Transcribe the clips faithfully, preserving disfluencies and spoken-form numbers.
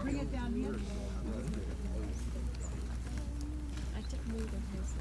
Bring it down here. I took more than his.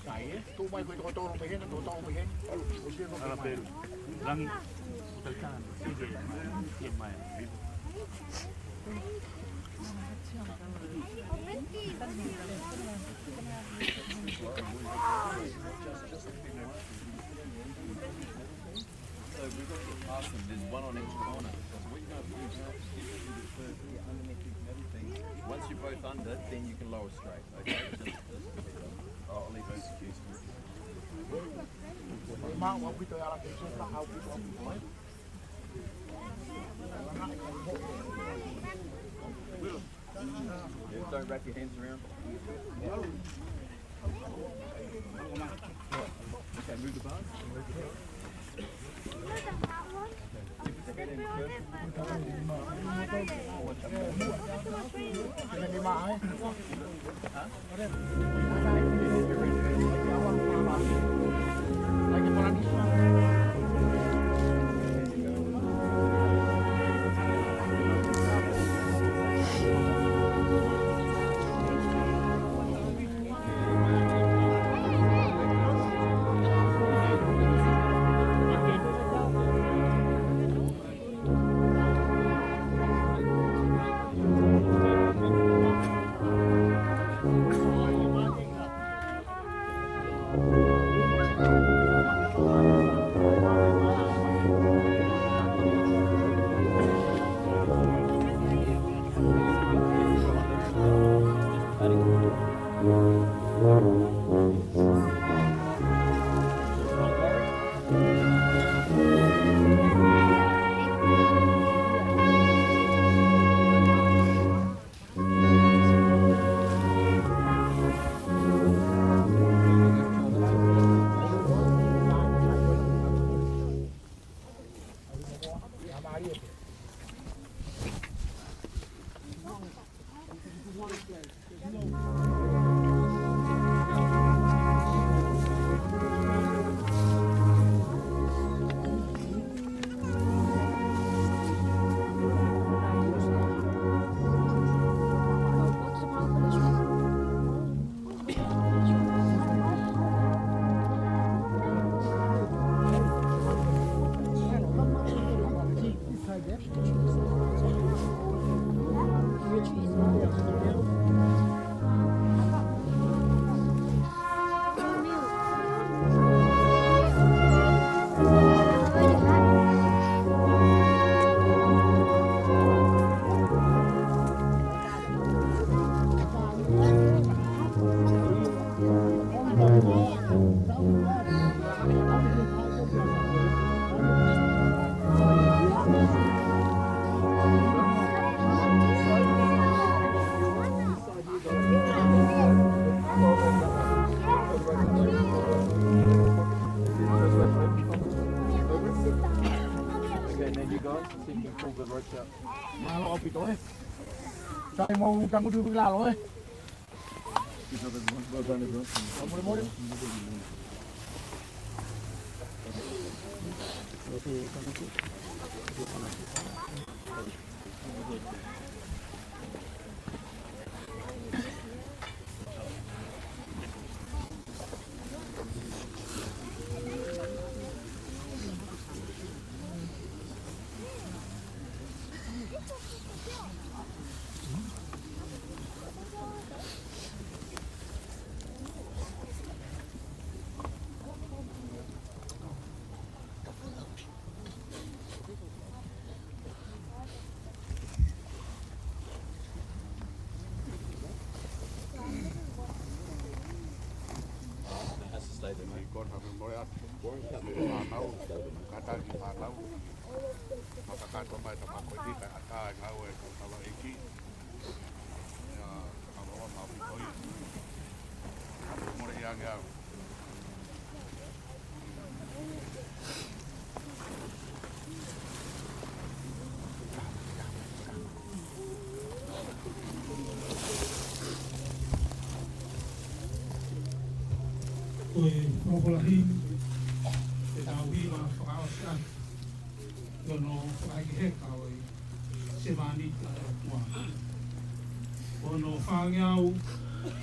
Sai, ē? Tuʻu mai ko e toko tolu mei hena, toko tolu mei hena. Langi. So we've got to get past them. There's one on each corner. So what you're gonna do is you're gonna have to get through the curb here underneath and everything. Once you're both under, then you can lower straight. Okay? Just, just, I'll leave those cues for you. Yeah, don't wrap your hands around. Okay, move the bars. Move the bars. Okay, now you guys, see if you can pull the ropes out. Mālō ʻaupito, ē. Sai mau tangutu ki lalo, ē. Well done, everyone. Mole, mole. That's the state of it, mate. Ko e hā, mole atu. Fānau, kātaki fānau. Makakato mai ta makoiti, ka ʻatā e ngāue ʻa e kau tamaiki. ʻIo, ka ʻoku ʻaupito ia. Mole ia ange au. Ko e folofola himi, ʻetau himi fakaʻosi atu, ʻi hono fakahekeheka ʻo e sevāniti ʻa e ʻOtua. Ko hono fāngeau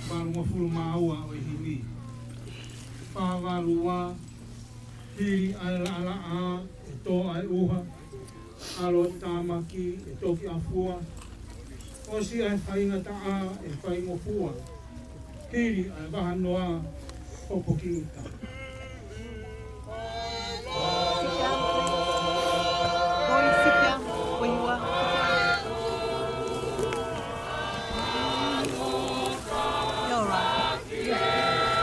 valungofulu mā ua ʻo e himi. Fā valu ua, hili ʻa e laʻalaʻā, ʻe tō ʻa e ʻuha, ʻAlo ʻo e tāmaki ʻe toki ʻafua, ʻosi ʻa e faingataʻa ʻe faingofua, hili ʻa e vahanoa hopo ki ʻuta. Boy, sit down where you are. You're all right.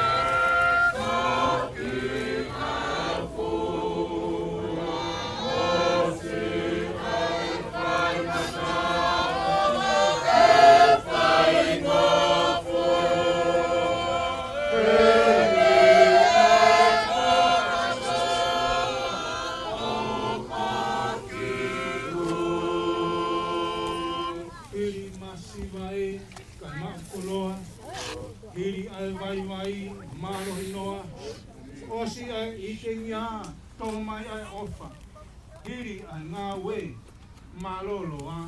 Hili masiva ē, kae maʻu koloa. Hili ʻa e vaivai, mālohi noa. ʻOsi ʻa e ʻitengia, tō mai ʻa e ʻofa. Hili ʻa e ngāue, mālōlō ā.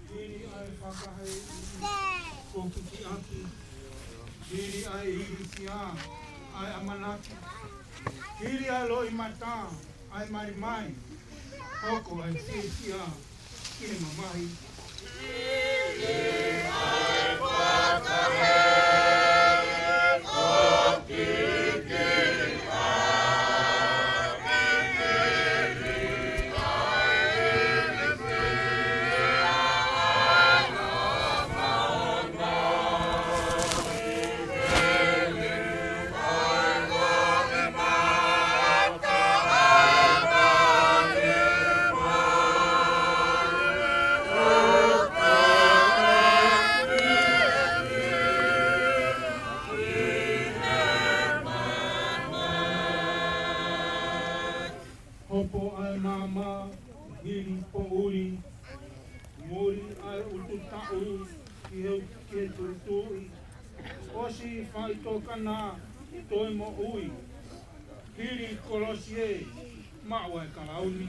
Hili ʻa e fakaheeʻi, ko e kikiʻaki. Hili ʻa e ilifia, ʻa e ʻamanaki. Hili ʻa e loʻimata, ʻa e malimali. Hoko ʻa e fiefia ki he mamahi. Hopo ʻa e maama, hili poʻuli, muli ʻa e ʻutu taʻu ki he, ki he tuʻituʻi. ʻOsi faʻitokanga, toe moʻui. Hili kolosi ē, maʻu ʻa e kalauni.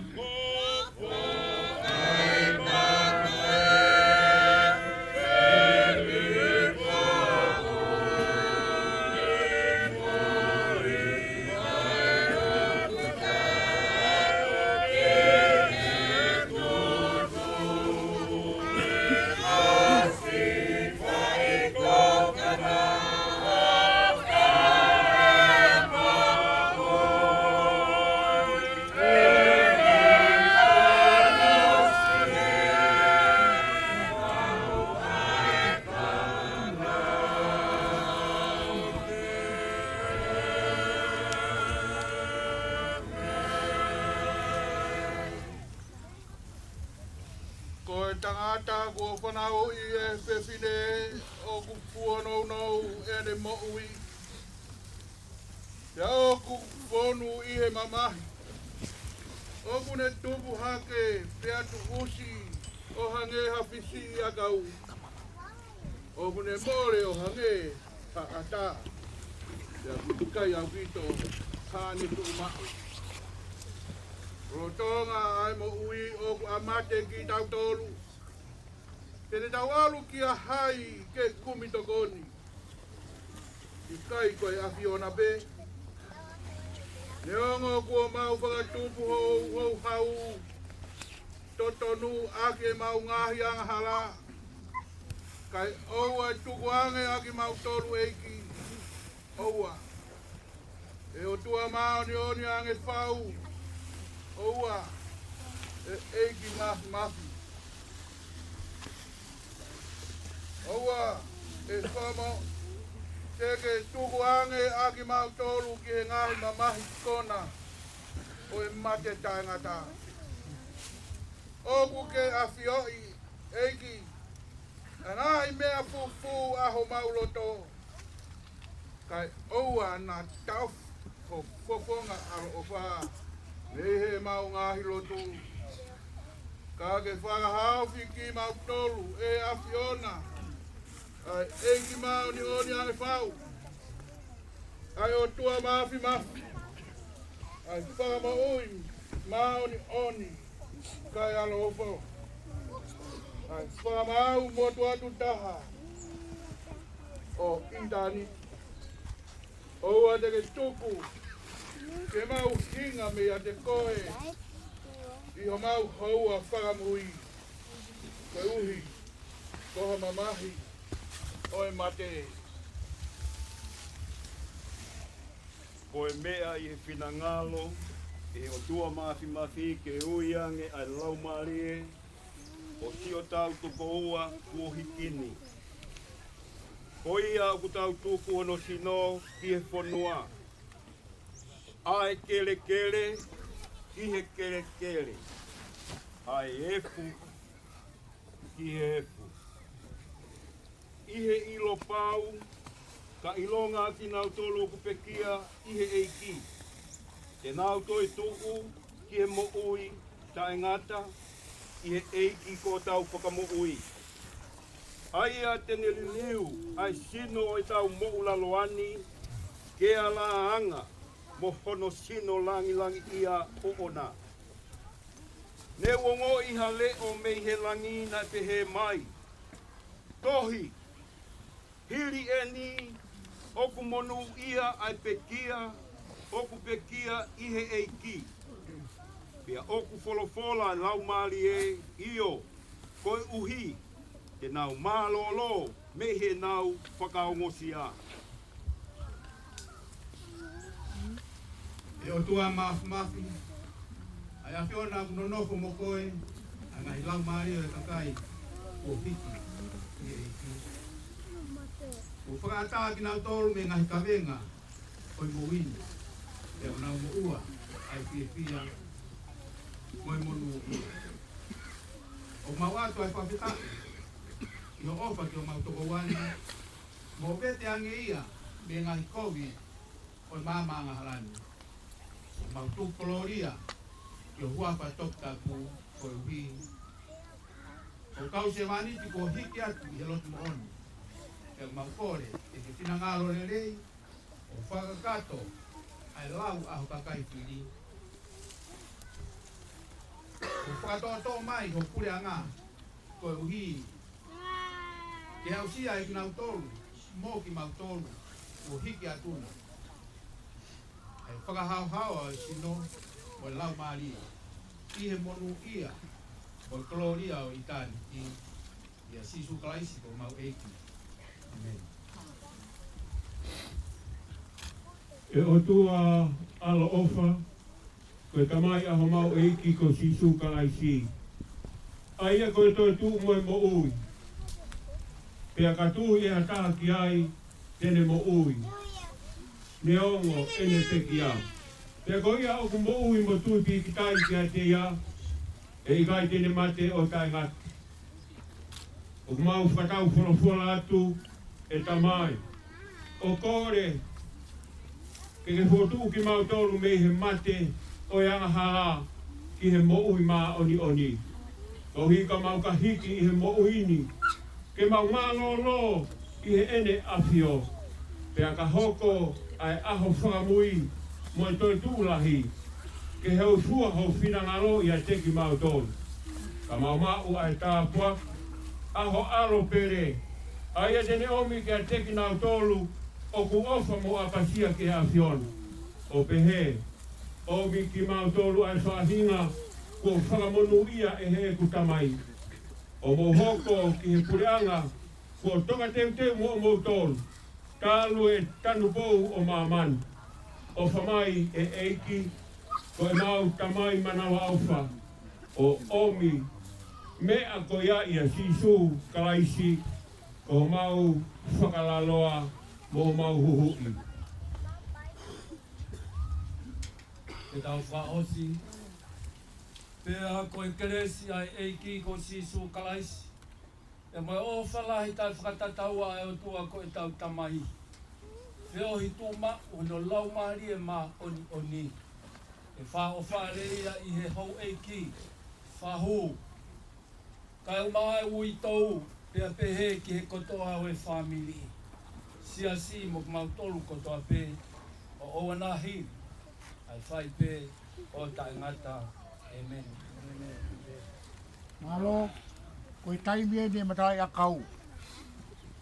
Ko e tangata kuo fanauʻi ʻe he fefine, ʻoku fuonounou ʻene moʻui, pea ʻoku fonu ʻi he mamahi. ʻOku ne tupu hake pea tuʻusi ʻo hangē ha fisiʻiʻakau. ʻOku ne mole ʻo hangē ha ʻatā, pea ʻoku ʻikai ʻaupito haʻane tuʻumaʻu. Lolotonga ʻa e moʻui ʻoku ʻa mate kitautolu. Te ne tau ʻalu kia hai ke kumi tokoni? ʻIkai ko e ʻAfiona pē? Neongo kuo mau fakatupu houhau totonu ʻaki ʻemau ngaahi angahala, kae ʻoua ʻe tukuange ʻa kimautolu, ʻEiki. ʻOua, ʻe ʻOtua māʻoniʻoni ange fau. ʻOua, ʻe ʻEiki Māfimafi. ʻOua, ʻe Fakamoʻui, te ke tukuange ʻa kimautolu ki he ngaahi mamahi kona ʻo e mate taʻengata. ʻOku ke ʻafioʻi, ʻEiki, ʻa e ngaahi meʻa fufū ʻa homau loto. Kae ʻoua naʻa taʻofi ho fofonga ʻaloʻofa mei heʻemau ngaahi lotu. Ka ke fakahaofi kimautolu ʻe he ʻAfiona, ʻa e ʻEiki māʻoniʻoni ʻa e Fau, ʻa e ʻOtua Māfimafi, ʻa e Fakamoʻui māʻoniʻoni kae ʻaloʻofa, ʻa e Fakamaau motuʻa taha ʻo ʻitāniti. ʻOua te ke tuku ke mau hinga meiate koe ʻi homau houa fakamui, koeʻuhi ko ha mamahi ʻo e mate. Ko e meʻa ʻi he finangalo ʻe he ʻOtua Māfimafi ke ui ange ʻa e laumālie ʻo siʻotau tokoua kuo hiki ni. Ko ia ʻoku tau tuku hono sino ki he fonua, ʻa e kelekele ki he kelekele, ʻa e efu ki he efu, ʻi he ʻilo pau, ka ʻilonga kinautolu ʻoku pekia ʻi he ʻEiki, te nau toetuʻu ki he moʻui taʻengata ʻi he ʻEiki ko hotau Fakamoʻui. ʻA ia te ne liliu ʻa e sino ʻo ʻetau moʻulaloa ni ke alāanga mo hono sino langilangiʻia ʻoʻona. Ne u ongoʻi ha leʻo mei he langi naʻe pehē mai, Tohi, hili eni ʻoku monūʻia ʻa e pekia ʻoku pekia ʻi he ʻEiki. Pea ʻoku folofola e Laumālie, ʻio, koeʻuhi te nau mālōlō mei heʻenau fakaongosia. ʻE ʻOtua Māfimafi, ʻa e ʻAfiona, ʻoku nonofo mo koe ʻa e ngaahi laumālie ʻo e kakai kuo hiki ʻi he ʻEiki. Kuo fakaʻatā kinautolu mei he ngaahi kavenga ʻo e moʻui ni, pea ʻoku nau moʻua ʻa e fiefia mo e monūʻia. ʻOku mau ʻoatu ʻa e fakafetaʻi ʻi hoʻo ʻofa ki homau tokoua ni, mo vete ange ia mei he ngaahi kovi ʻo e maama angahala ni. ʻOku mau tuku kolōlia ki ho huafa toputapu, koeʻuhi ko e kau sevāniti kuo hiki atu ʻi he lotu moʻoni. Pea ʻoku mau kole ke ke finangalo lelei ʻo fakakakato ʻa e lau ʻa ho kakai fili, ʻo fakatoʻotoʻo mai ho puleʻanga, koeʻuhi ke aʻusia ʻe kinautolu mo kimautolu kuo hiki atu na ʻa e fakahaohaoa ʻo e sino mo e laumālie ʻi he monūʻia mo e kolōlia ʻo ʻitāniti. ʻIa Sīsū Kalaisi ko homau ʻEiki. ʻĒmeni. ʻE ʻOtua ʻaloʻofa, ko e Tamai ʻa homau ʻEiki ko Sīsū Kalaisi, ʻa ia ko e toetuʻu mo e moʻui, pea ka tui ʻe ha taha ki ai te ne moʻui neongo ʻene pekia. Pea ko ia ʻoku moʻui mo tui pīkitai kiate ia, ʻe ʻikai te ne mate ʻo taʻengata. ʻOku mau fakatau folofola atu, ʻe Tamai, ʻo kole ke ke fokotuʻu kimautolu mei he mate ʻo e angahala ki he moʻui māʻoniʻoni. Koeʻuhi ka mau ka hiki ʻi he moʻui ni, ke mau mālōlō ʻi heʻene ʻafio, pea ka hoko ʻa e ʻaho fakamui mo e toetuʻu lahi, ke hōifua ho finangalo ʻiate kimautolu. Ka mau maʻu ʻa e tāpuaki ʻa ho ʻAlo pele, ʻa ia te ne ʻomi kiate kinautolu ʻoku ʻofa mo ʻapasia ki he ʻAfiona, ʻo pehē, ʻOmi kimautolu ʻa e faʻahinga kuo fakamonūʻia ʻe heʻeku Tamai, ʻo mou hoko ki he puleʻanga kuo tokateuteu moʻomoutolu, talu e tanupou ʻo māmani. ʻOfa mai ʻe ʻEiki, ko ʻemau Tamai manavaʻofa, ʻo ʻomi meʻa ko ia ʻia Sīsū Kalaisi, ko homau fakalaloa mo homau huhuʻi. Ke tau fakaʻosi. Pea ko e kelesi ʻa e ʻEiki ko Sīsū Kalaisi, pea mo e ʻofa lahi taʻefakatataua ʻa e ʻOtua ko ʻetau Tamai, Feohi tuʻumaʻu hono Laumālie Māʻoniʻoni, ʻe fakaʻofa lelei ia ʻi he houʻeiki, fahu, kae ʻumaʻā e uitou, pea pehē ki he kotoa ʻo e fāmili, siasi mo kimautolu kotoa pē, ʻo ʻoua naʻa hili, ʻa e fai pē ʻo taʻengata. ʻĒmeni. Mālō, ko e taimi eni e matalaʻiʻakau.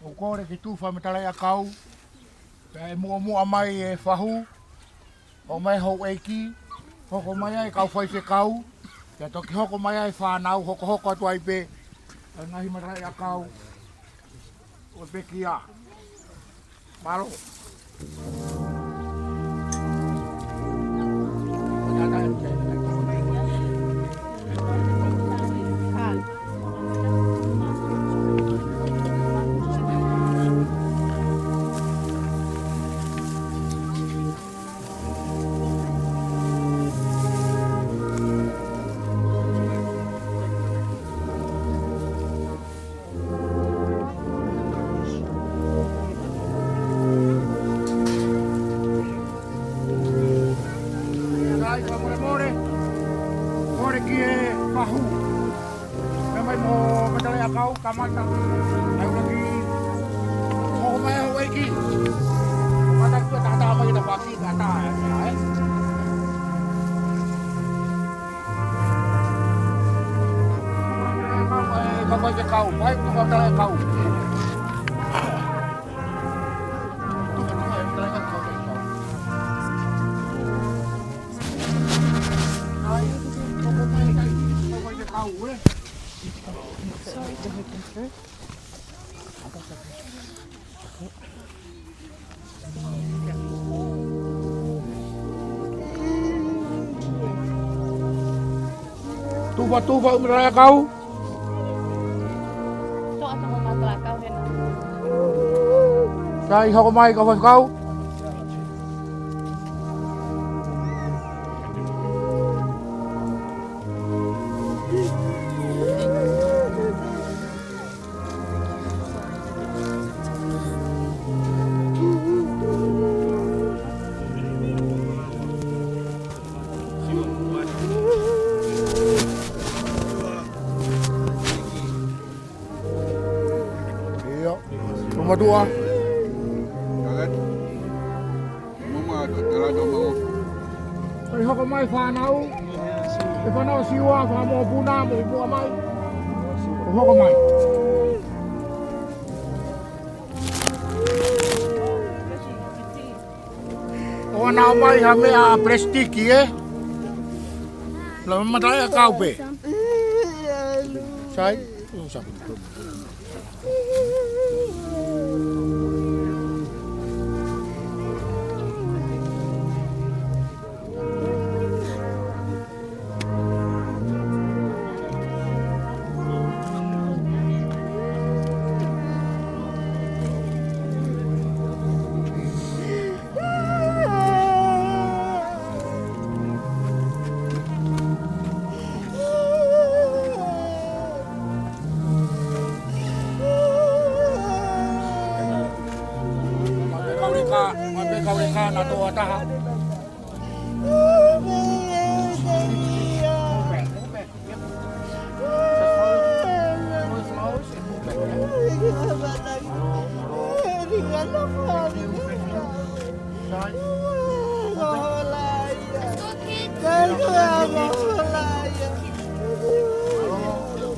ʻOku kole ke tufa e matalaʻiʻakau, pea ʻe muʻomuʻa mai e fahu, ʻomai e houʻeiki, hoko mai ai e kau faifekau, pea toki hoko mai ai e fānau, hokohoko atu ai pē ʻa e ngaahi matalaʻiʻakau ʻo e pekia. Mālō. Sai, fakamolemole. Kole ki he fahu. Meʻa mai mo e matalaʻiʻakau, kamata. ʻAi ʻuluaki. Mo mai houʻeiki. Kamata ki he taha mai ki he tafaʻaki, kae taha, ē. Kau faifekau, ʻai tufa matalaʻiʻakau. Tufa, tufa, matalaʻiʻakau. Sorry, do we confirm? Tufa, tufa, matalaʻiʻakau. Toʻa, toʻa, matalaʻiʻakau hena. Sai, hoko mai, kau faifekau. ʻIo. Tō mātuʻa. Mama, tala tō mātuʻa. Sai, hoko mai fānau. E fānau Siua, fānau mokopuna, mokopuna mai. ʻO hoko mai. ʻOua naʻa ʻomai ha meʻa palesitiki, ē? Lava matalaʻiʻakau pē. Sai, ʻo sa. Kauleka, mape kauleka, naʻa tō ʻa taha.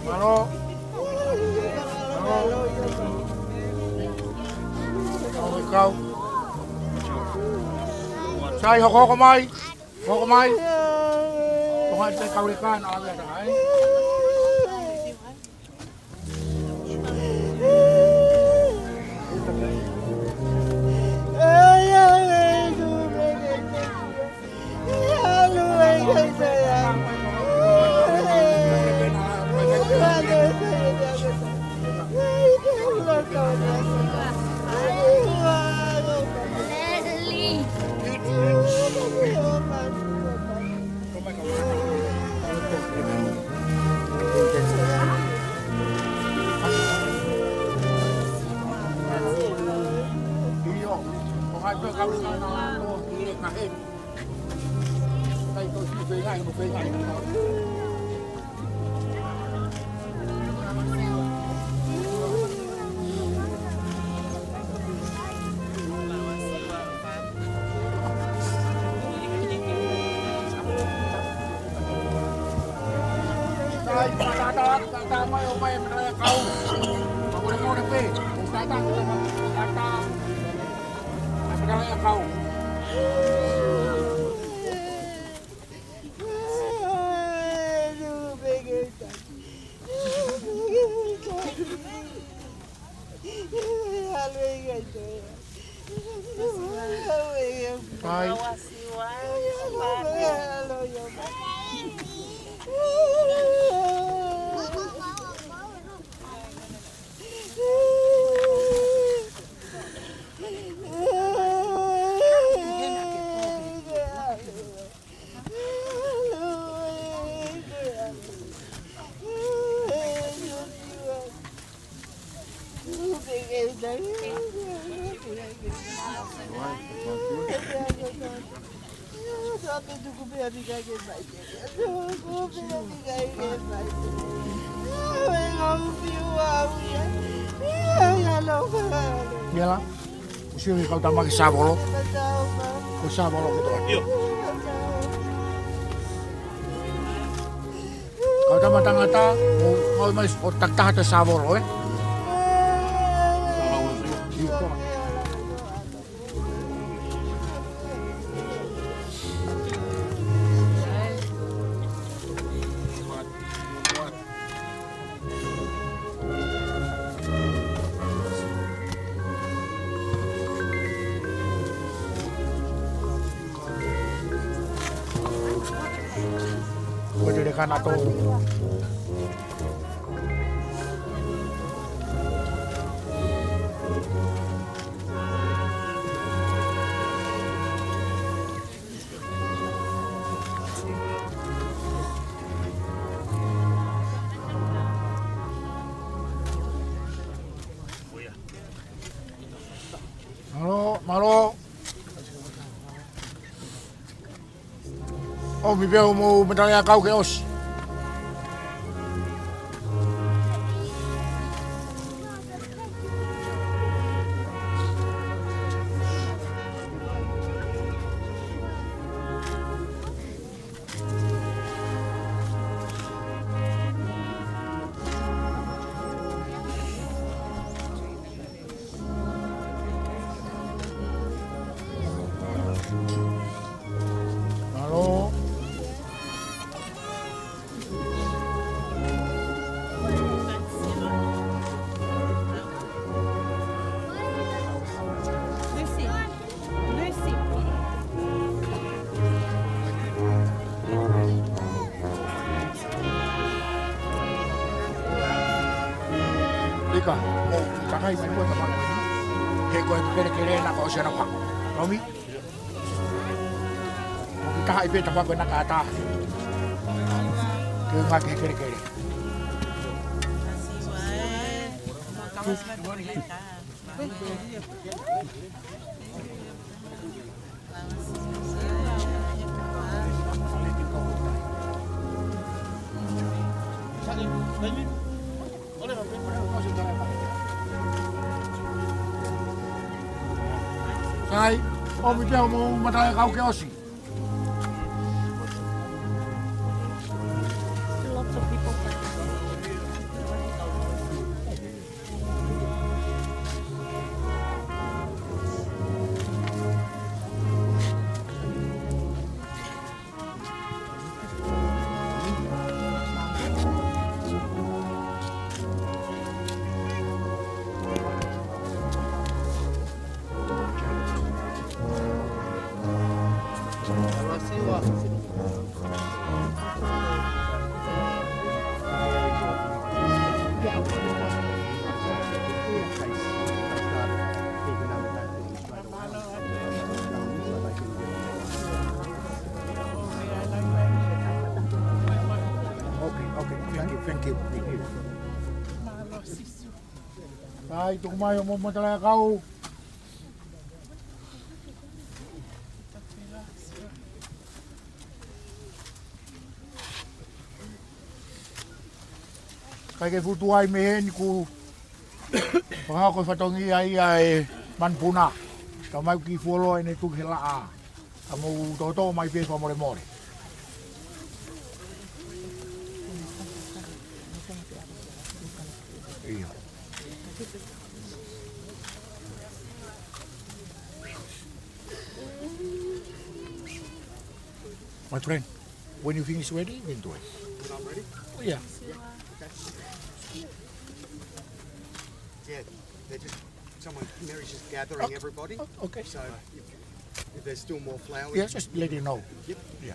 Mālō. Mālō. Sai, hokohoko mai. Hoko mai. Ko hai te kauleka naʻa ʻave ʻa taha, ē? Hai. Mela, ʻosi ʻi he kau tama ki Savolo. Ko Savolo ke toa. Kau tama tangata, ʻo, ʻo mai, ʻo takitaha te Savolo, ē? Ko e tele kana tō. Mālō, mālō. ʻOmi pē hoʻomou matala ʻakau ke ʻosi. Mālō. Lucy. Lucy. Ika, ʻo, takai mai mo e tama. He ko e kelekele naʻa ku ʻosi ʻana pā. Naomi? ʻOku taha ʻi pē tapa ko e naka ata. Ke ngā ke kelekele. Sai, ʻomi pē hoʻomou matala ʻakau ke ʻosi. Lots of people. Okay, okay, thank you, thank you, thank you. Sai, tuku mai hoʻomou matala ʻakau. Kae ke futu ai mei heni kuo fakahoko e fatongia ia ʻe Manupuna. Ka mai ki fuoloa ʻene tuku he laʻā. Ka mou toʻotoʻo mai pē fakamolemole. ʻIo. My friend, when you finish ready, you can do it. When I'm ready? Oh, yeah. Yeah, they're just, someone, Mary's just gathering everybody. Oh, okay. So if, if there's still more flowers. Yeah, just let you know. Yep. Yeah.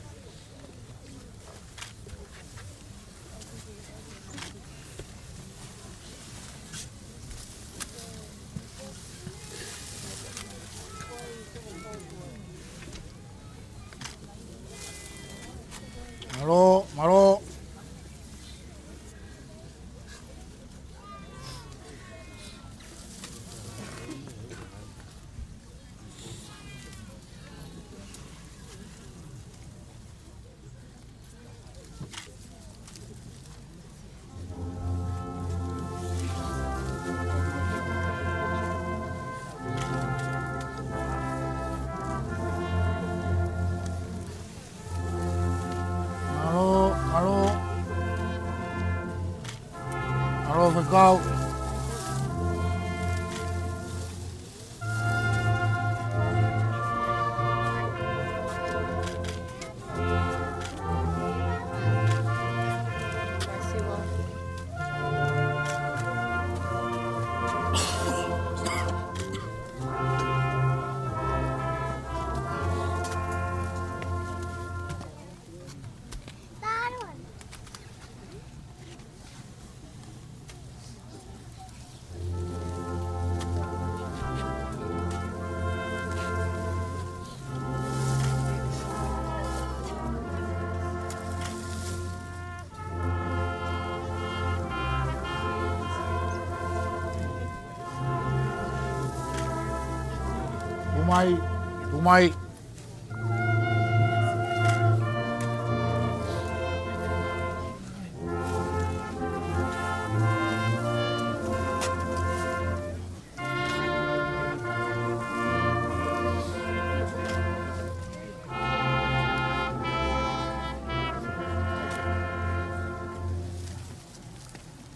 Mālō, mālō. Mālō, mālō. Mālō, faifekau. Tuʻu mai, tuʻu mai.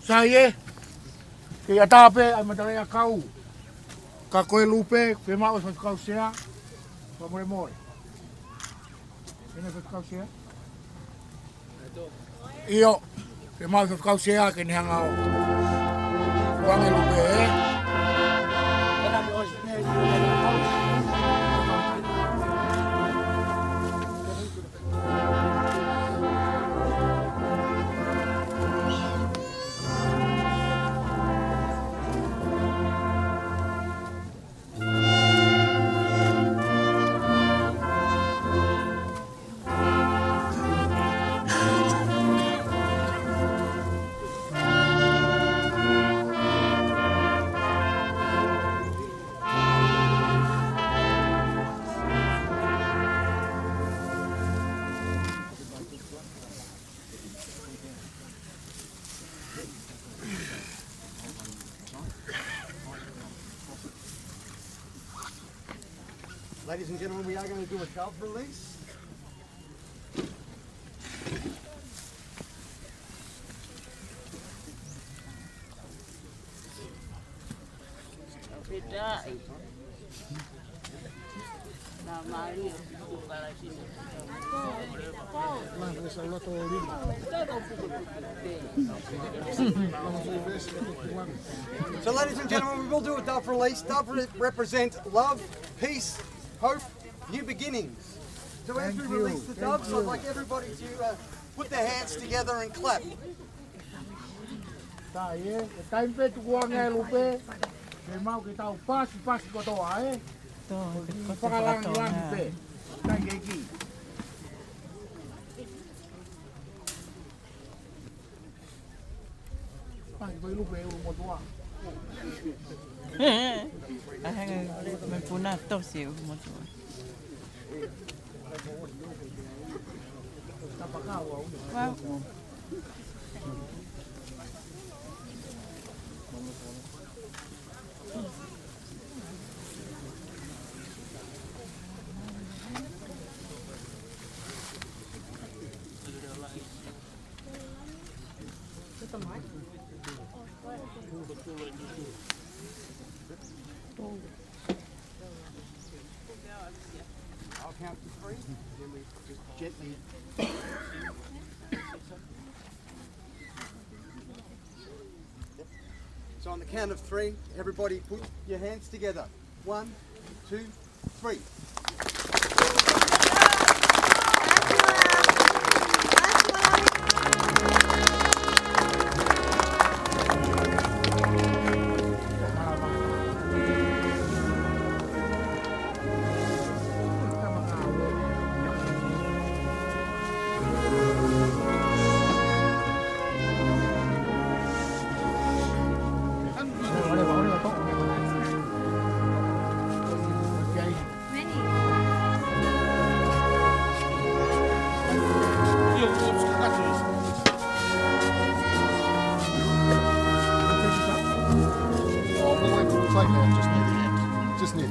Sai ē, kei ʻatā pē ʻa e matalaʻiʻakau. Ka ko e lupe, fiemaʻu ʻe he faifekau sea, fakamolemole. Ena faifekau sea? ʻIo, fiemaʻu ʻe he faifekau sea ke ne hanga ʻo tukuange e lupe, ē? Ladies and gentlemen, we are going to do a dove release. So, ladies and gentlemen, we will do a dove release. Dove re-, represent love, peace, hope, new beginnings. So as we release the doves, I'd like everybody to, uh, put their hands together and clap. Sai ē, ko e taimi pē tukuange e lupe, ke mau ke tau pasipasi kotoa, ē? Tō, ko e kiʻi fakalāngilangi pē. Thank you. Ai, ko e lupe ʻulumotuʻa. ʻA e, mei Puna tosi ʻulumotuʻa. Wow. I'll count to three, then we just gently. So on the count of three, everybody put your hands together. One, two, three. Just need it. Just need it.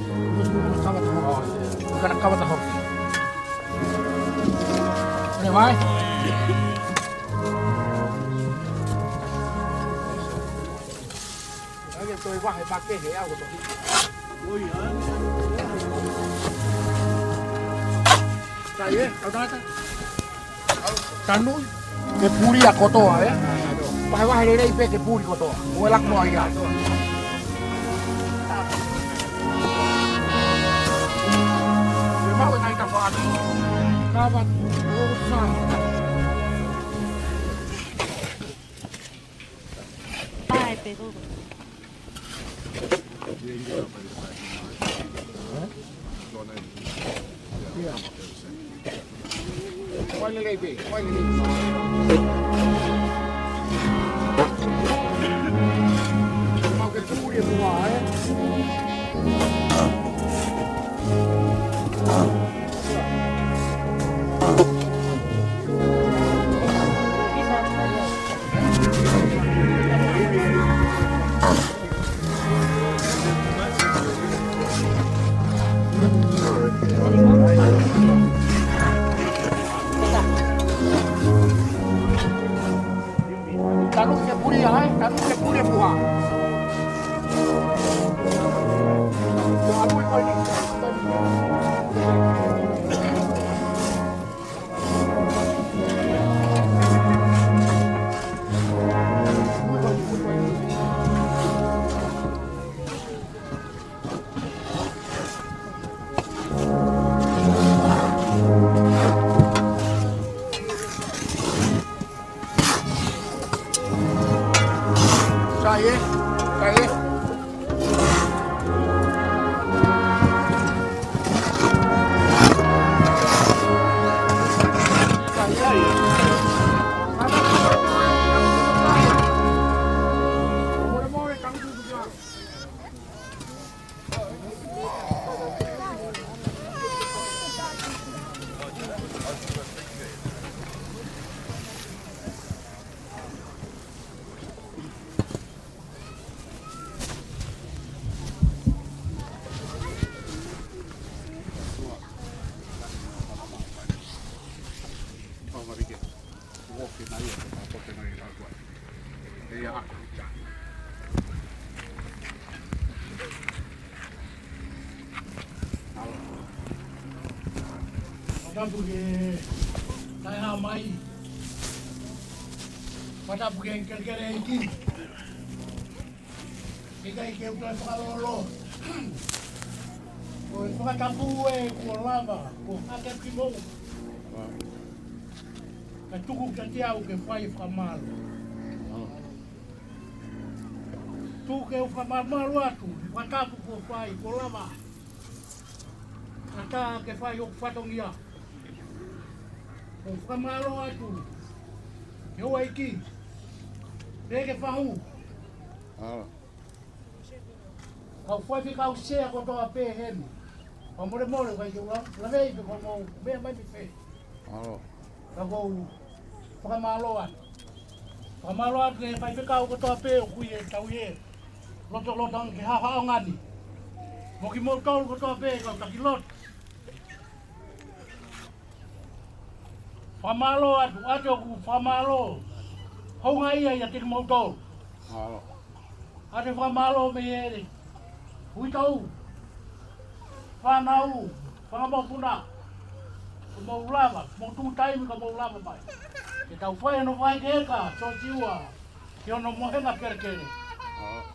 We're gonna cover the whole thing. Anyway. Ange toi vahe makehe au ko toki. Sai ē, kau tangata. Tanu, ke puli ʻa kotoa, ē? Vahevahe lelei pē ke puli kotoa. Mo e laku noa ia. Ke mau e ngaahi tafaʻaki. Kava, o sa. Ai, pē koko. Kuai lelei pē, kuai lelei. Mau ke tū ia mua, ē? Tanu ke puli ai, tanu ke puli ʻe puha. Sai ē, sai ē. Tapu ke tae mai. Tapu ke kelekele ʻEiki. ʻIkai ke u toe fakalōloa. Ko e fakatapu ē kuo lava, kuo hake ki mou. Ka tuku kiate au ke fai fakamālō. Tuku ke u fakamālō atu, fakatapu kuo fai, kuo lava. Ka tā ke fai hoku fatongia. Ko e fakamālō atu. Ke ʻoua ʻe ʻeke. Pea ke fahu. Kau faifekau sea kotoa pē heni. Fakamolemole ʻikai ke u la-, lavei pe ko hoʻomou meʻa mai mei fē. Ka ʻoku ou fakamālō atu. Fakamālō atu ki he faifekau kotoa pē ʻoku ʻi he tau ʻi he lotolotonga ke haʻahaʻa ʻo ngani. Mo kimoutolu kotoa pē kau taki lotu. Fakamālō atu, ʻoatu ʻeku fakamālō houngaʻia ʻiate kimoutolu. Mālō. Kae fakamālō mei he uitou, fānau, fanga mokopuna, kuo mou lava, mou tuʻu taimi ka mou lava mai ke tau fai hono fai ke eka, Siosiua, ki hono mohenga kelekele.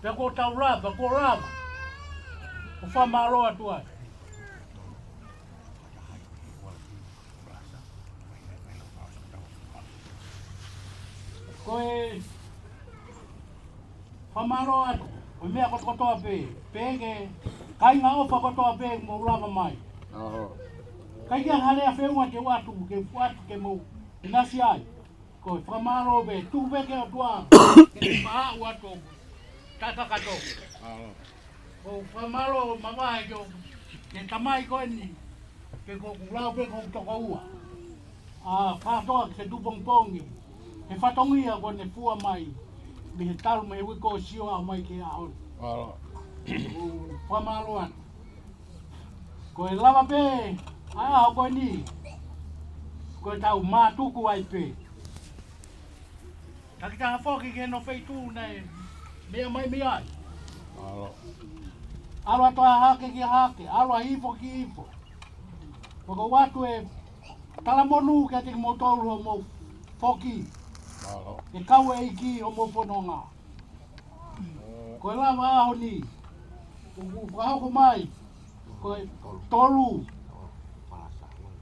Pea kuo tau lava, kuo lava. Ko e fakamālō atu ai. Ko e fakamālō atu, ko e meʻa kotokotoa pē, pehē ki he kāinga ʻofa kotoa pē mou lava mai. ʻIkai ke ʻi ai ha lea feʻunga ke u ʻatu, ke u ʻatu ke mou ʻinasi ai. Ko e fakamālō pē, tuku pē ki he ʻOtua ke ne faʻu atu, taʻekakato. Ko e fakamālō mavahe ki he tamai ko eni, pea ʻoku ou lau pē ko hoku tokoua. ʻA kātoa ki he tuʻupongipongi, he fatongia kuo ne fua mai mei he talu mei he uike kuo ʻosi ʻo aʻu mai ki he ʻaho ni. Ko e fakamālō atu. Ko e lava pē ʻa e ʻaho ko eni, ko e tau mātuku ai pē. Takitaha foki ki he feituʻu naʻe meʻa mai mei ai. ʻAlu atu ʻa Hahake ki Hahake, ʻalu ʻa Hihifo ki Hihifo. Pea ʻoku ou ʻoatu e talamonū kiate kimoutolu hoʻomou foki. Ke kau e ʻEiki hoʻomou fononga. Ko e lava ʻaho ni, ʻoku fakahoko mai ko e tolu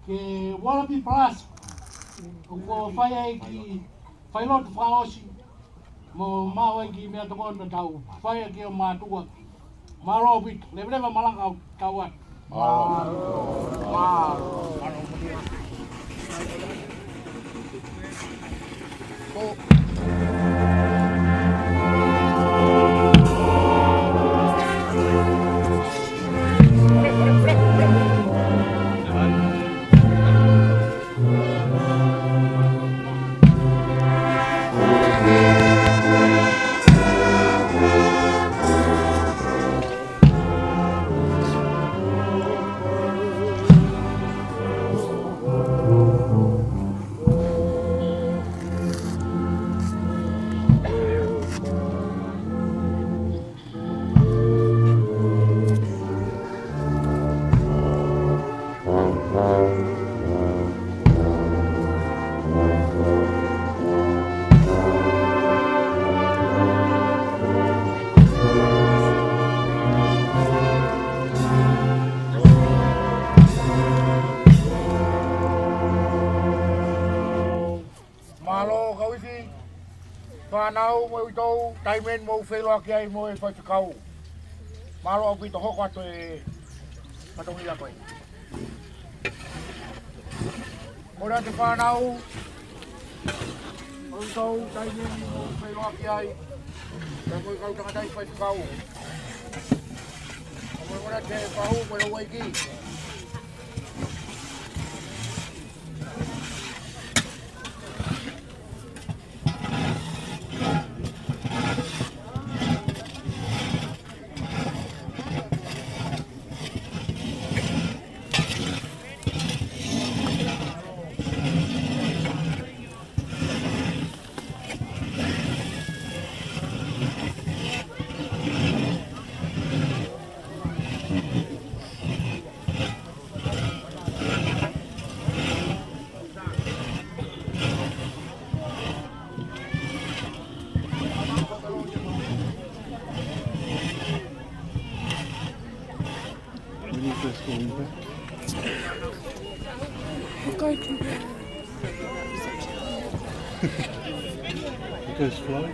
ki he Ualapi Palasa. ʻOku fai ai ki he failotu fakaʻosi, mo maʻu ai ki he meʻatokoni tau fai ai ki he mātuʻa. Mālō ʻaupito, leveleva malanga ʻo tau atu. Mālō kau ʻeiki, fānau mo uitou, taimi ni mou feʻiloaki ai mo e faifekau. Mālō ʻaupito, hoko atu e fatongia ko ē. Ko ia te fānau, uitou, taimi ni mou feʻiloaki ai, pea mo e kau tangataʻi faifekau. Ko ia te fahu, ko ia ʻeiki. We're going to the reception. It goes slow.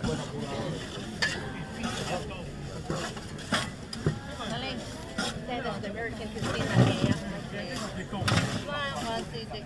Darling, say that the American Christina here. Smile, one, two, three.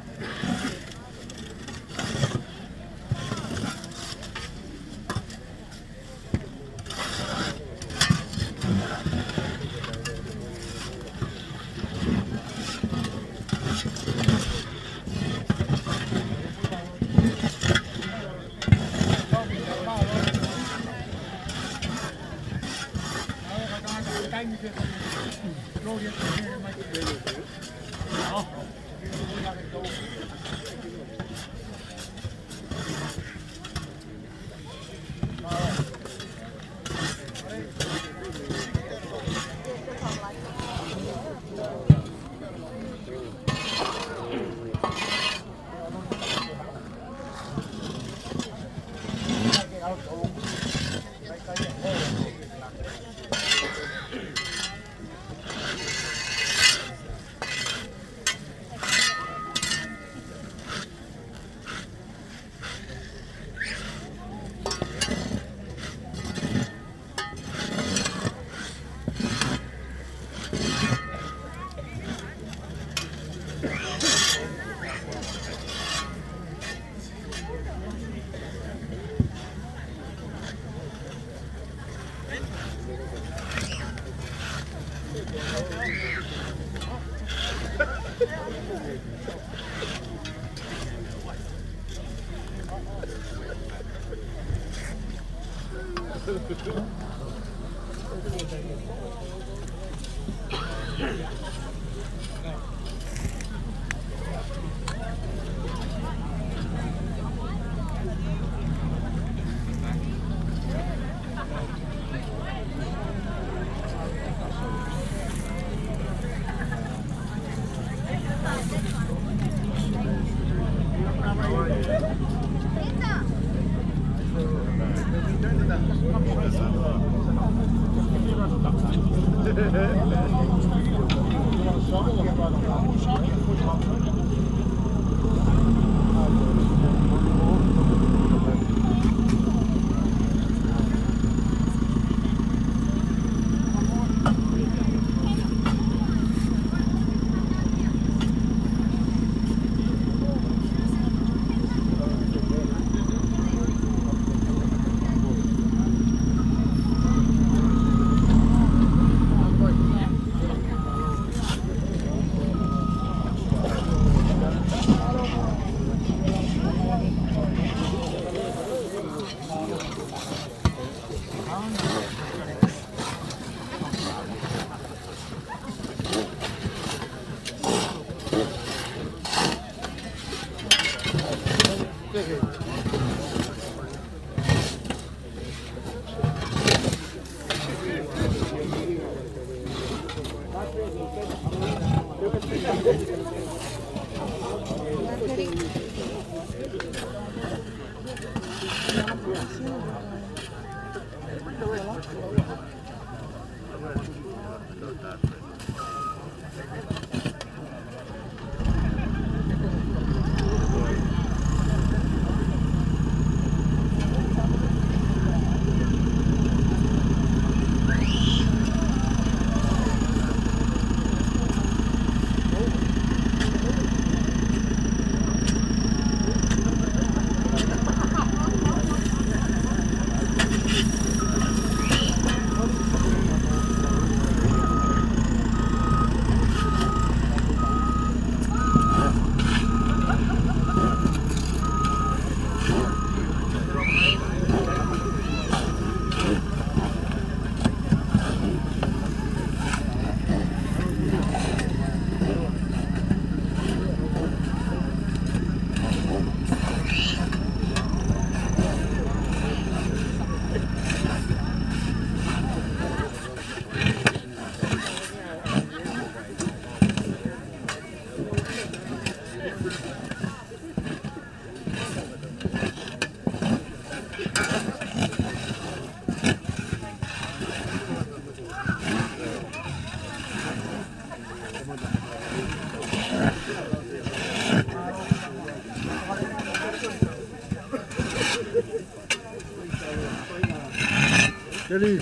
Ready.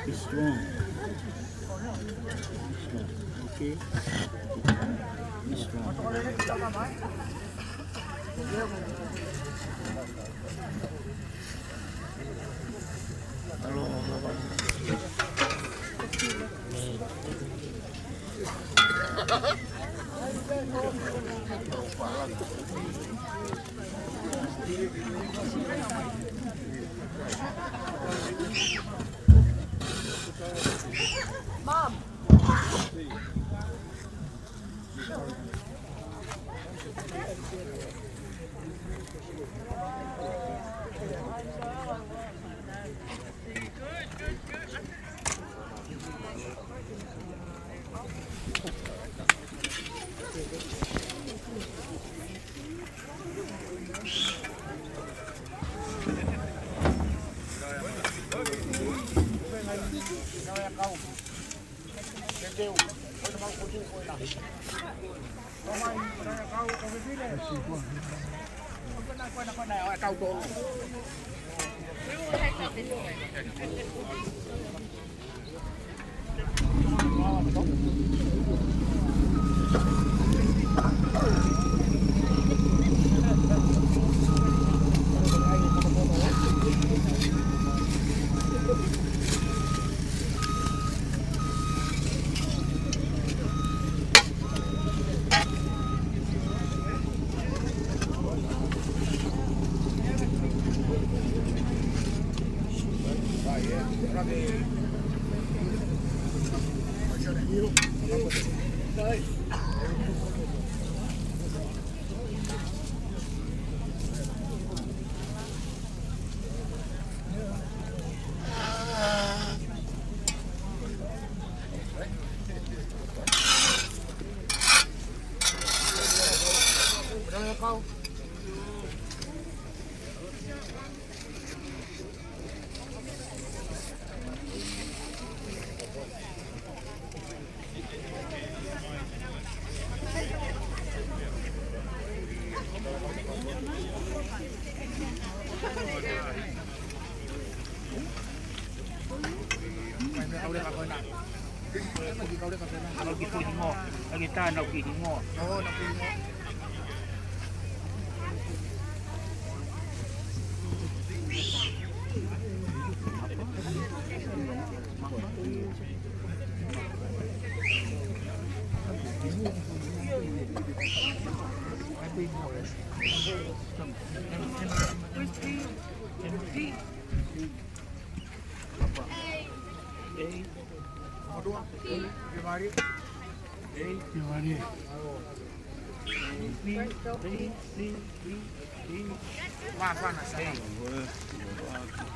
Be strong. Be strong. Okay? Be strong. Mom.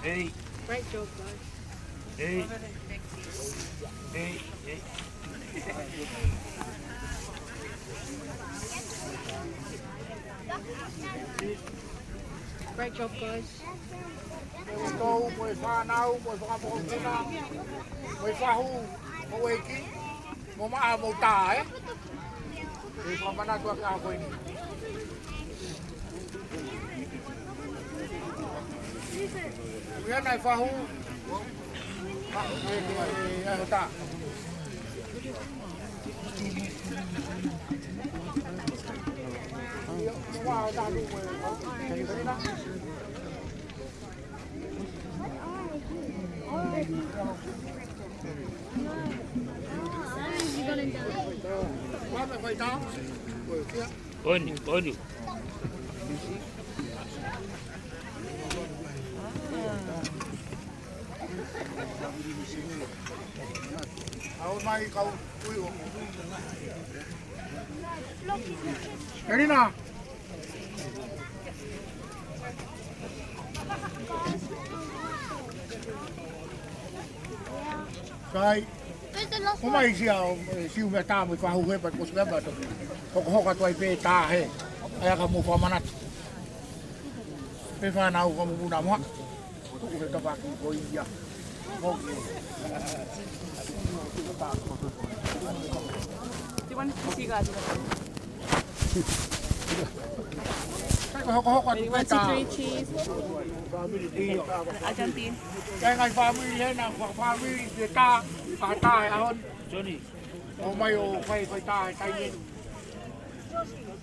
Hey. Great job, guys. Hey. Hey. Hey. Great job, guys. Mo e fānau, mo e fanga mokopuna, mo e fahu, mo e ʻeiki, mo maʻa mo tā, ē? ʻE fakamanatu ʻaki ʻa ko eni. Ia naʻe fahu. Ka, ē, ē, ē, ē, tā. Oni, oni. Aʻu mai kau ui o. Elina. Kai. ʻOmai sia ʻo, ʻe, siu mea tā mo e fahu he, pea ko e sika pea toki hokohoko atu ai pē tā he. ʻAi aka mo fakamanatu. Pea fānau ka mo puna moa. Tuku he tapa ki ko ia. Do you want to see guys? Ready, one, two, three, cheese. Argentine. Kai ngai fāmili hena, fāmili te tā, ka tā e ahon. Johnny. ʻOmai ʻo fai, fai tā e taimi.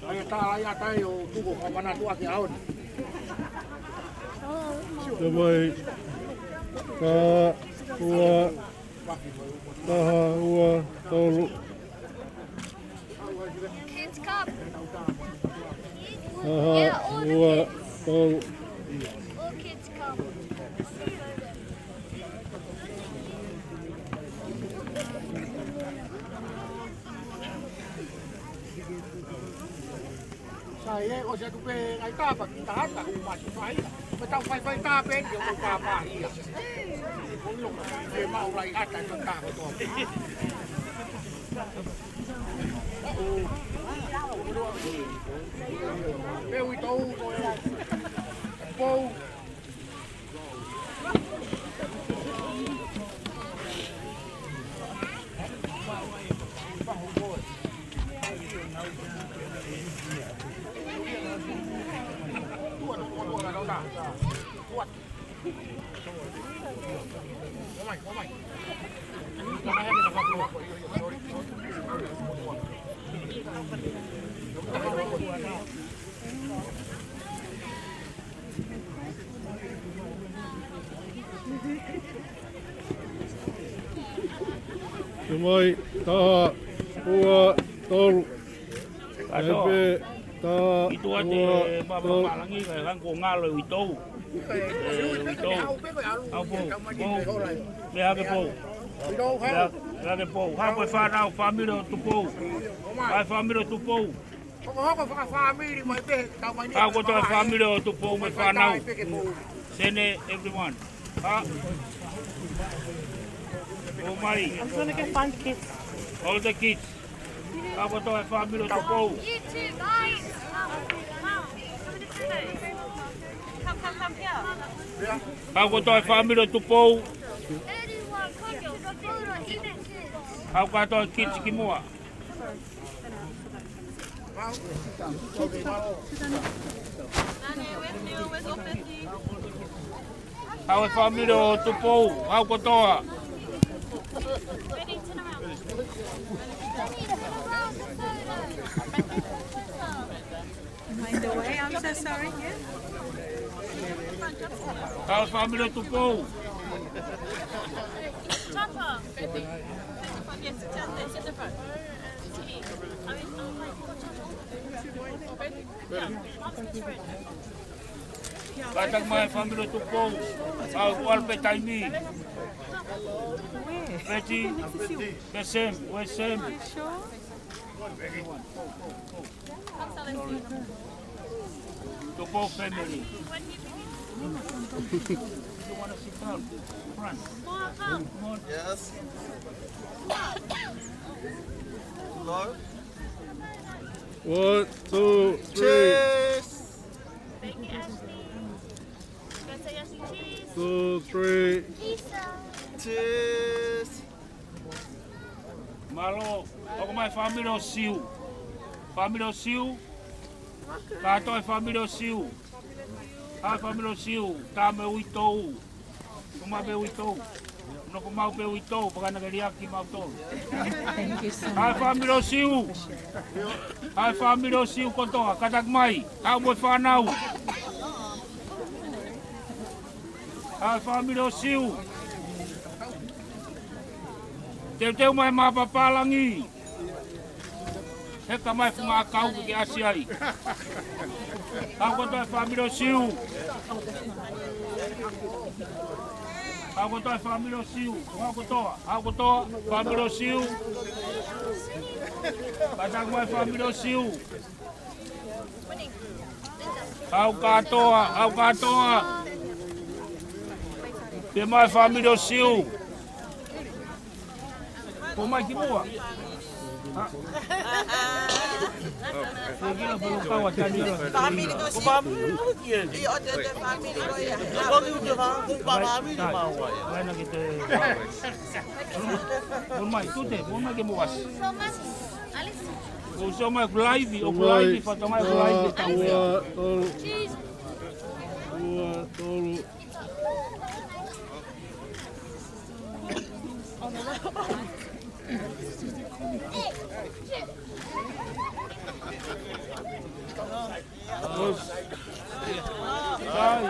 Ai tā lai ata ʻo tuko ka manatu ake ahon. Tamai. Taha, ua, taha, ua, tolu. Kids come. Taha, yeah, all the ua, kids. Tolu. All kids come. Sai e, ʻosi atu pē ngai tapa ki tahata, ʻo masi fai. Pea tau fai fai tā pē, ʻio, ʻo pāpā ia. ʻO ilo, ke mau lai ata, ʻo tā kotoa. Pē uitou, ko e pou. Tamai, taha, ua, tolu. Kātoa. Epe, taha, ʻi tuʻa te ua, tolu. Pāpā Langi, ka e hangē kuo ngalo e uitou. E uitou. ʻAu pou, pou. Meʻa hake pou. Meʻa, meʻa hake pou. Haʻu e fānau, fāmili ʻo Tupou. Haʻu e fāmili ʻo Tupou. Hokohoko fakafāmili mai pē, tau mai ni. Haʻu kotoa e fāmili ʻo Tupou mo e fānau. Send everyone. Ha? ʻOmai. I'm trying to get find the kids. All the kids. Haʻu kotoa e fāmili ʻo Tupou. You too, guys. Come, come, come here. Haʻu kotoa e fāmili ʻo Tupou. Anyone, come here. Haʻu kātoa e kids ki muʻa. Haʻu e fāmili ʻo Tupou, haʻu kotoa. Mind the way, I'm so sorry. Yeah. Haʻu e fāmili ʻo Tupou. Papa. Yes, sit down there, sit in the front. Kātaki mai fāmili ʻo Tupou. Haʻu ʻalu pē taimi. Peti, pē Sam, where's Sam? Tupou family. You wanna sit down? Front. Come on. Yes. Lord. One, two, three. Cheers. Thank you, Ashley. Can I say Ashley cheese? Two, three. Cheers. Mālō, hoko mai fāmili ʻo Siu. Fāmili ʻo Siu. Kātoa e fāmili ʻo Siu. Haʻu e fāmili ʻo Siu, tā mo e uitou. Tuma pē uitou. Noko maʻu pē uitou, pea ka na ke liʻaki mautolu. Thank you so much. Haʻu e fāmili ʻo Siu. Haʻu e fāmili ʻo Siu kotoa, kātaki mai. Haʻu mo e fānau. Haʻu e fāmili ʻo Siu. Teuteu mai mā Pāpā Langi. Heka mai funga ʻakau ke ʻasi ai. Haʻu kotoa e fāmili ʻo Siu. Haʻu kotoa e fāmili ʻo Siu. Haʻu kotoa. Haʻu kotoa fāmili ʻo Siu. Kātaki mai fāmili ʻo Siu. Haʻu kātoa, haʻu kātoa. Pē mai fāmili ʻo Siu. Ko mai ki muʻa. Fāmili ko si. ʻIo, te, te fāmili ko ia. Mai na ke te. Mo mai, tute, mo mai ke mo ʻasi. Ko sio mai ʻoku laivi, ʻoku laivi, fatongia ʻoku laivi, tau ua, tolu. Ua, tolu. Sai.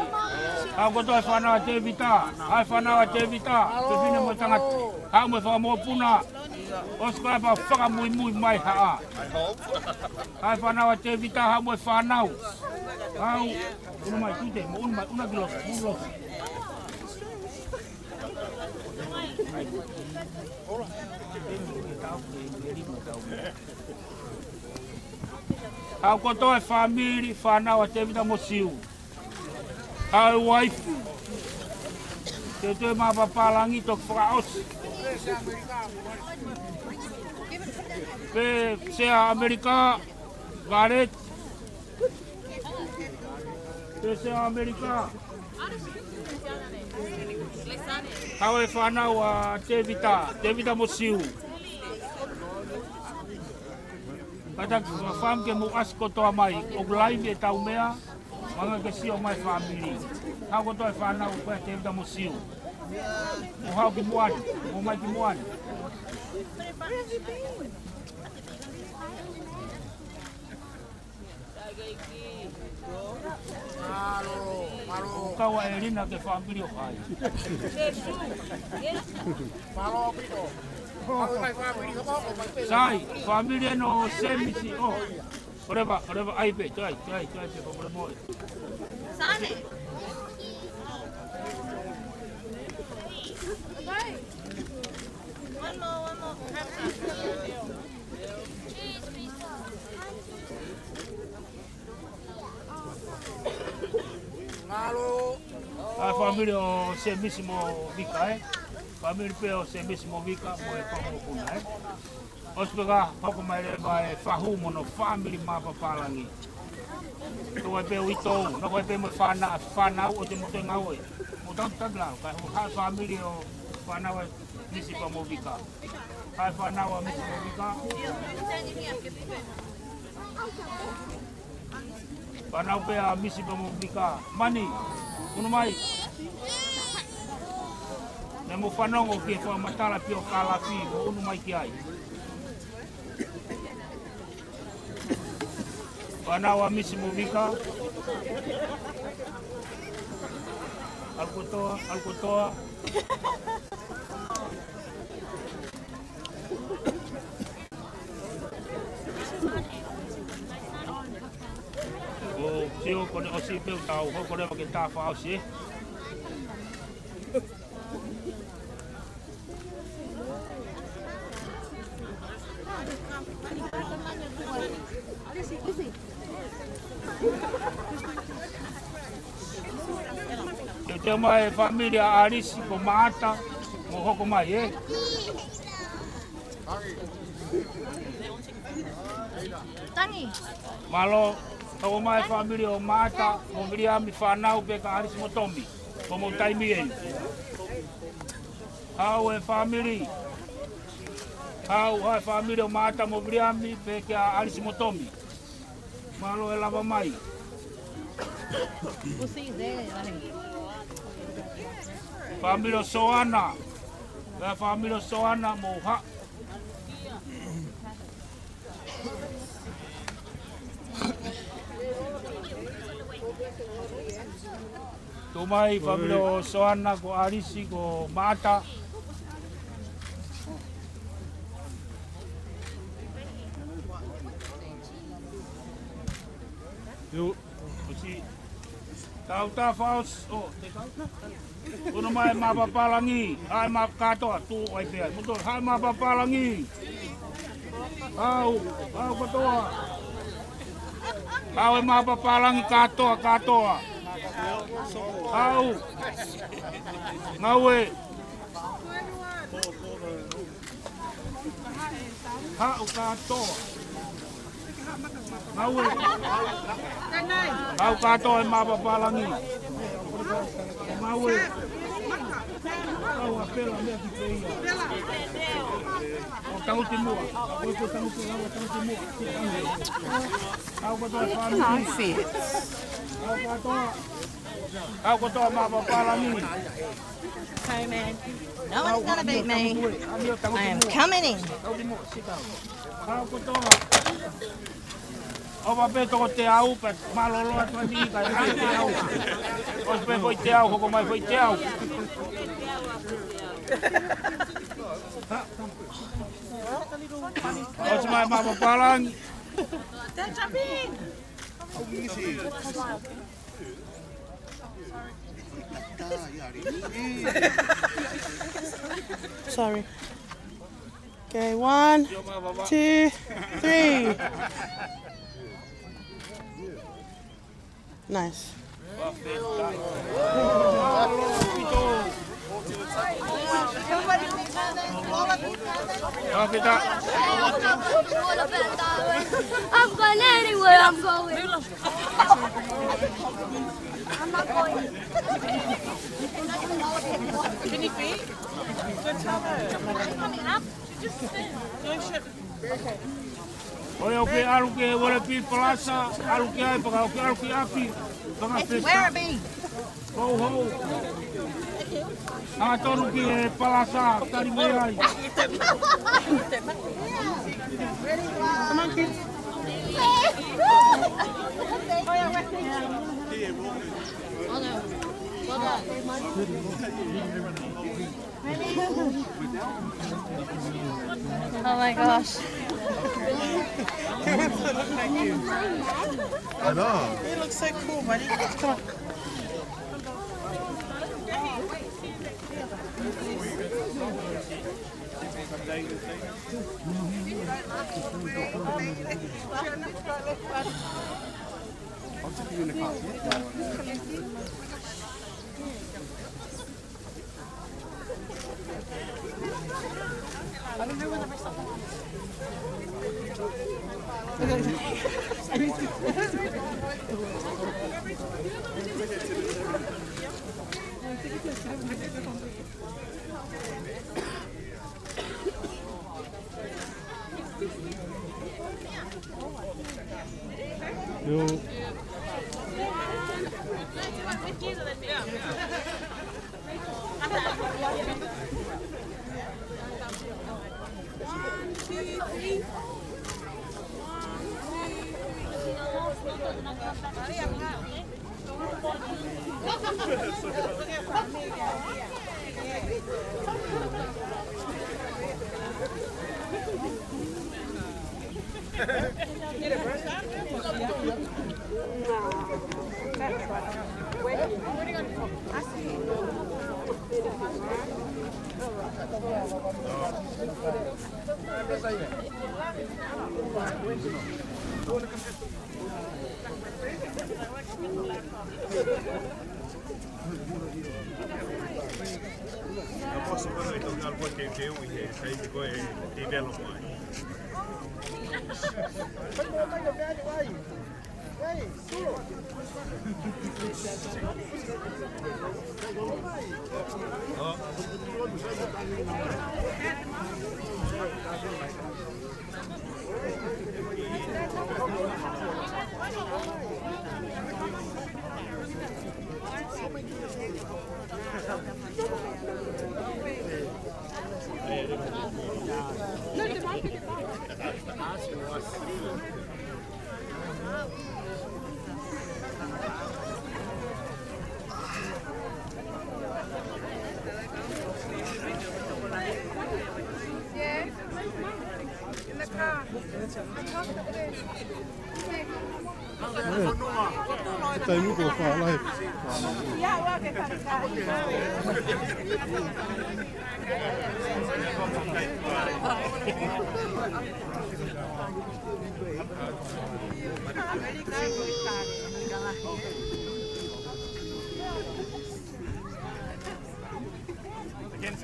Haʻu kotoa e fānau ʻa Tēvita, ʻa e fānau ʻa Tēvita, fefine mo e tangata, haʻu mo e fanga mokopuna, ʻosi ko ia pea fakamuimui mai haʻa. ʻA e fānau ʻa Tēvita, haʻu mo e fānau. Haʻu, unu mai tute, mo unu mai, unu ki loto, unu loto. Haʻu kotoa e fāmili, fānau ʻa Tēvita mo Siu. Haʻu e uaifi. Te toe mā pāpālangi toki fakaʻosi. Pea Sea ʻAmelika, Valet. Pea Sea ʻAmelika. Haʻu e fānau ʻa Tēvita, Tēvita mo Siu. Kātaki fakafamu ke mou ʻasi kotoa mai, ʻoku laivi ʻetau meʻa, hanga ke sio mai fāmili. Haʻu kotoa e fānau ko ia ʻa Tēvita mo Siu. Mo haʻu ki muʻa ni, mo mai ki muʻa ni. Kau ʻa ʻElina ke fāmili ʻo hai. Sai, fāmili ʻena ʻo Semisi ʻo. Koleva, koleva, ʻai pē, tuai, tuai, tuai pē, koleva mo. ʻA e fāmili ʻo Semisi mo Vika, ē? Fāmili pē ʻo Semisi mo Vika mo e fanga mokopuna, ē? ʻOsi pē ka hoko mai leva e fahu mo hono fāmili mā pāpālangi. Ko e pē uitou, na ko e pē mo e fāna-, fānau ʻo te moto ngāue. Mo tau tau lau, ka hoko ʻa e fāmili ʻo fānau ʻa Misi pea mo Vika. ʻA e fānau ʻa Misi mo Vika. Fānau pē ʻa Misi pea mo Vika. Mani, unu mai. Naʻa mo fanongo ki he fakamatala pio kalafi, mo unu mai ki ai. Fānau ʻa Misi mo Vika. ʻAlu kotoa, ʻalu kotoa. ʻO sio ko ʻene ʻosi pē ʻoku tau hoko leva ke tā fakaʻosi, ē. Ke teu mai e fāmili ʻa ʻAlisi ko Maʻata, mo hoko mai, ē. Tangi. Mālō, tau mai fāmili ʻo Maʻata, mo Viliami fānau pē kia ʻAlisi mo Tomi. Ko mo taimi eni. Haʻu e fāmili. Haʻu, haʻu e fāmili ʻo Maʻata mo Viliami pē kia ʻAlisi mo Tomi. Mālō e lava mai. Fāmili ʻo Soana. Pea fāmili ʻo Soana mo ha. Tō mai, fāmili ʻo Soana, ko ʻAlisi, ko Maʻata. Io. ʻOsi. Tau tā fakaʻosi, ʻo, te kau. Unu mai mā pāpālangi, haʻu e mā kātoa, tuʻu ai pē ai. Mutu, haʻu e mā pāpālangi. Haʻu, haʻu kotoa. Haʻu e mā pāpālangi kātoa, kātoa. Haʻu. Ngāue. Haʻu kātoa. Ngāue. Haʻu kātoa e mapapalangi. Ngāue. Haʻu ʻa Pela meʻa ki pē ia. ʻO tangutu muʻa. ʻO tangutu, ʻo tangutu muʻa. Haʻu kātoa e fāmili. Haʻu kātoa. Haʻu kātoa e mapapalangi. Sorry, man. No one's gonna beat me. I am coming in. ʻOfa pē toko teau, pea mālōlō atu ʻa e niʻihi ka ʻi ai teau. ʻOsi pē foʻi teau, hoko mai foʻi teau. ʻOsi mai mapapalangi. Sorry. Okay, one, two, three. Nice. I'm going anywhere I'm going. I'm not going. Can you feet? Good job. Coming up. She just spins. No, she ʻOi, ʻoku ke ʻalu ki he Werribee Plaza, ʻalu ki ai, pea ka ʻoku ke ʻalu ki ʻapi, pea ka fesa. It's Werribee. Ho, ho. Hangatonu ki he Palasa, tali mai ai. Come on, kids. Oh my gosh. I know. You look so cool, buddy. Come on. I'll take you in the car. Yo. Taimi ko fa lahi.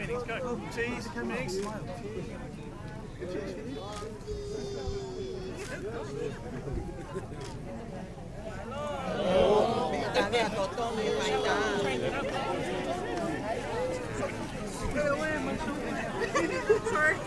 Cheese, mix. Sorry.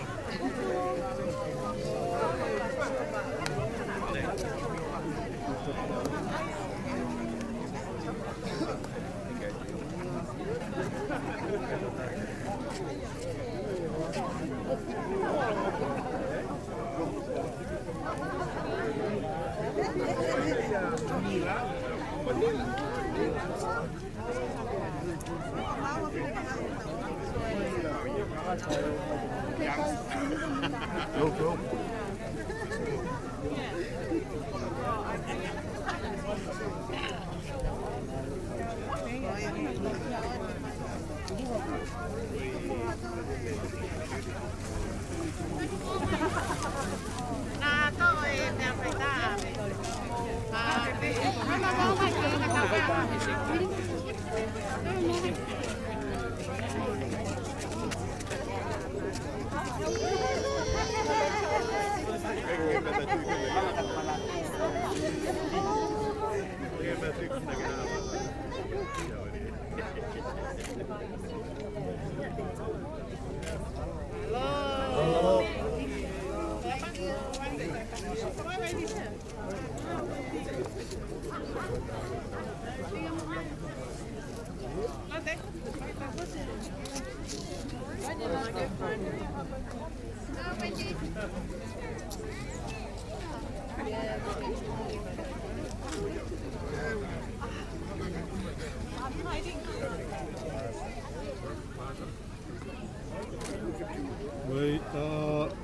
Wait, tā,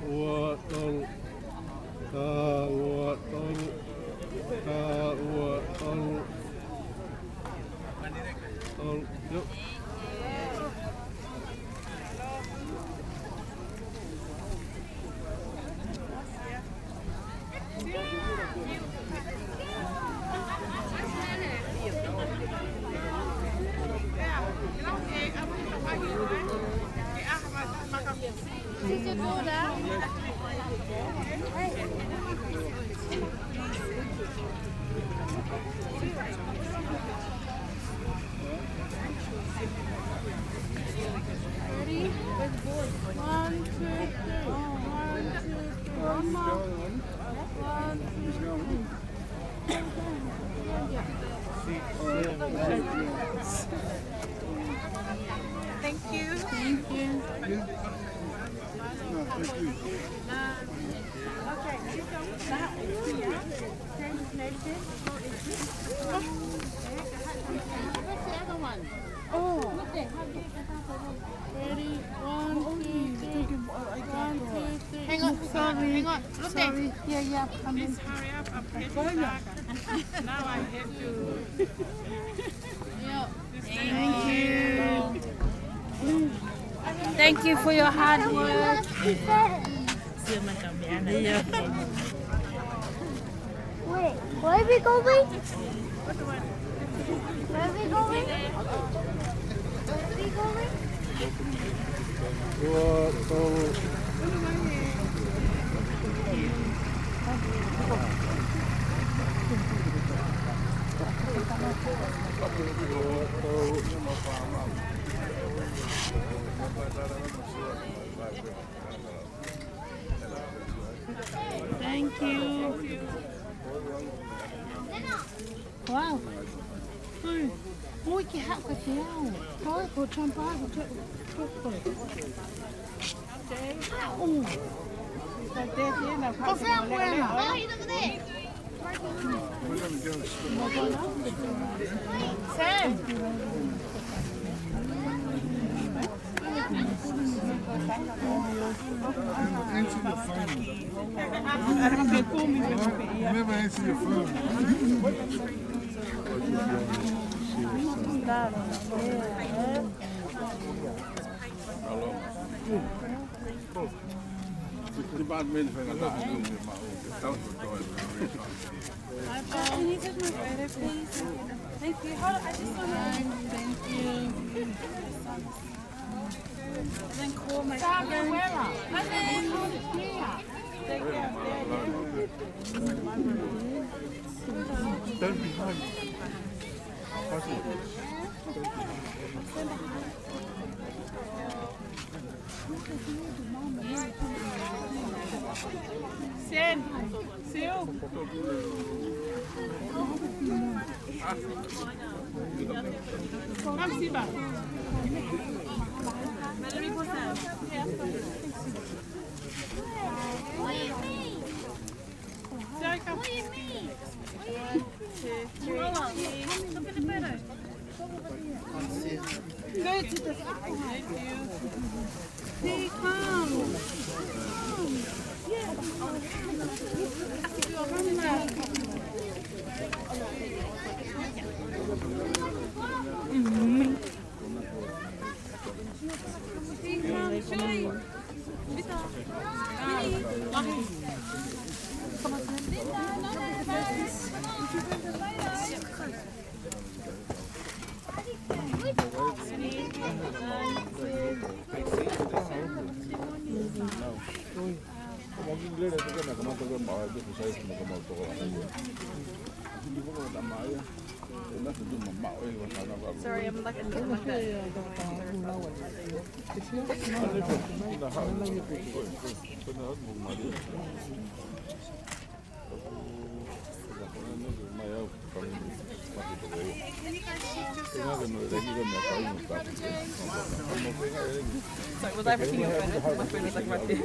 ua, tolu. Tā, ua, tolu. Tā, ua, tolu. Tolu, yep. Ready? One, two, three. One, two, three. One more. One, two, three. Thank you. Thank you. No, thank you. Okay, so that is here. Translation. What's the other one? Oh. Ready? One, two, three. One, two, three. Hang on, hang on, hang on. Look there. Sorry. Yeah, yeah. Please hurry up. I'm getting tired. Now I have to. Thank you. Thank you for your hard work. Wait, where are we going? Where are we going? Where are we going? Thank you. Wow. Ui, ui, ke haʻu ka te au. Ko e, ko Trump a, ko te, ko, ko. Ko fea Muela? Sam. Answer the phone. Never answer your phone. Department. Can you take my photo, please? Thank you. Hold on, I just wanna... Thank you. Then call my cousin. Cousin. Stand behind. Pass it. Sen, Siu. Come, Siba. Melody, go, Sen. What do you mean? What do you mean? Two, three. Look at the photo. Go to the side. Thank you. Hey, come. Come. Yeah. Come, love. Mm-hmm. Hey, come, Shui. Vita. Vita, no nervous. Sorry, I'm like, I'm like a, so was I everything offended? My friend was like right there.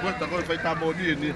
Ko e tako e fai tā mōni eni.